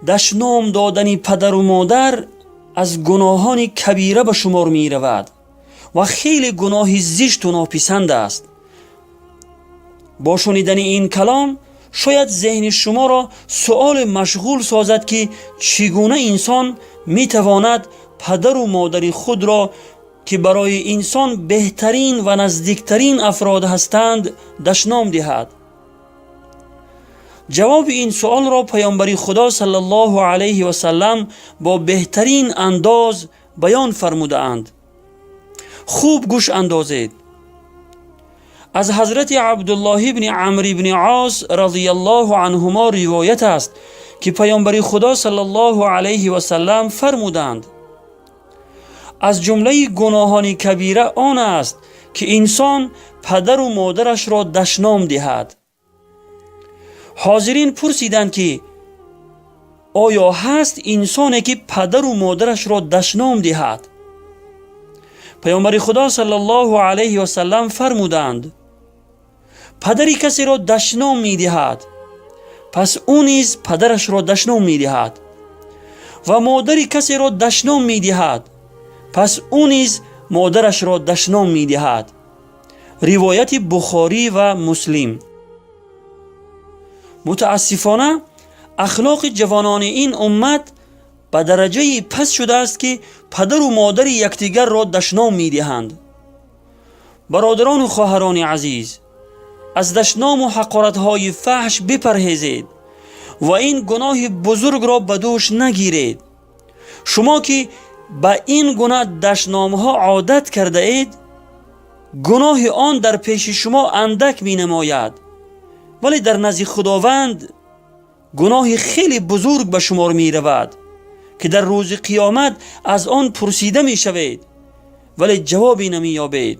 Дашном додани падару модар аз гуноҳони кабира ба шумор меравад ва хеле гуноҳи зишту нописанд аст. Бо шунидани ин калом шояд зеҳни шуморо суоле машғул созад, ки чӣ гуна инсон метавонад падару модари худро, ки барои инсон беҳтарин ва наздиктарин афрод ҳастанд, дашном диҳад. Ҷавоби ин суолро паёмбари Худо саллаллоҳу алайҳи васаллам бо беҳтарин андоз баён фармудаанд. Хуб гӯш андозед. Аз ҳазрати Абдуллоҳ ибни Амр ибни Ос разияллоҳу анҳумо ривоят аст, ки паёмбари Худо саллаллоҳу алайҳи васаллам фармуданд: аз ҷумлаи гуноҳони кабира он аст, ки инсон падару модарашро дашном диҳад. Ҳозирин пурсиданд, ки оё ҳаст инсоне, ки падару модарашро дашном диҳад? Паёмбари Худо саллаллоҳу алайҳи васаллам фармуданд: падари касеро дашном медиҳад, пас ӯ низ падарашро дашном медиҳад, ва модари касеро дашном медиҳад, пас ӯ низ модарашро дашном медиҳад. Ривояти Бухорӣ ва Муслим. Мутаассифона, ахлоқи ҷавонони ин уммат ба дараҷаи паст шудааст, ки падару модари якдигарро дашном медиҳанд. Бародарону хоҳарони азиз, аз дашному ҳақоратҳои фаҳш бипарҳезед ва ин гуноҳи бузургро ба дӯш нагиред. Шумо, ки ба ин гуна дашномҳо одат кардаед, гуноҳи он дар пеши шумо андак менамояд, вале дар назди Худованд гуноҳи хеле бузург ба шумор меравад, ки дар рӯзи қиёмат аз он пурсида мешавед, вале ҷавобе намеёбед.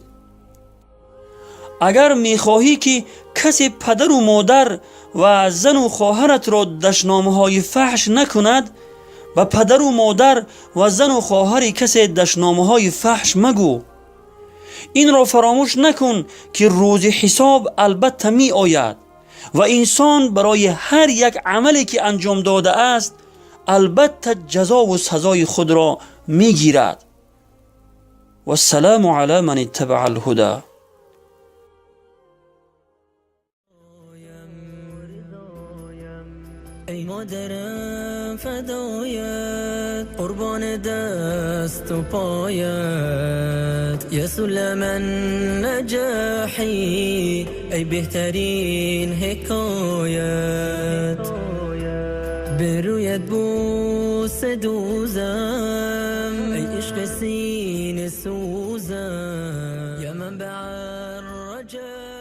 Агар мехоҳӣ, ки касе падару модар ва зану хоҳаратро дашномҳои фаҳш накунад, ба падару модар ва зану хоҳари касе дашномҳои фаҳш магӯ. Инро фаромӯш накун, ки рӯзи ҳисоб албатта меояд ва инсон барои ҳар як амале, ки анҷом додааст, албатта ҷазову сазои худро мегирад. Вассалому ала ман иттабаа алҳуда. Эй модарам, фадоят, қурбон дасту поят, я сулама наҷоҳи, эй беҳтарин ҳикоят, ба рӯят бӯса дӯзам, эй ишқи синасӯзам, я манбаъ раҷо.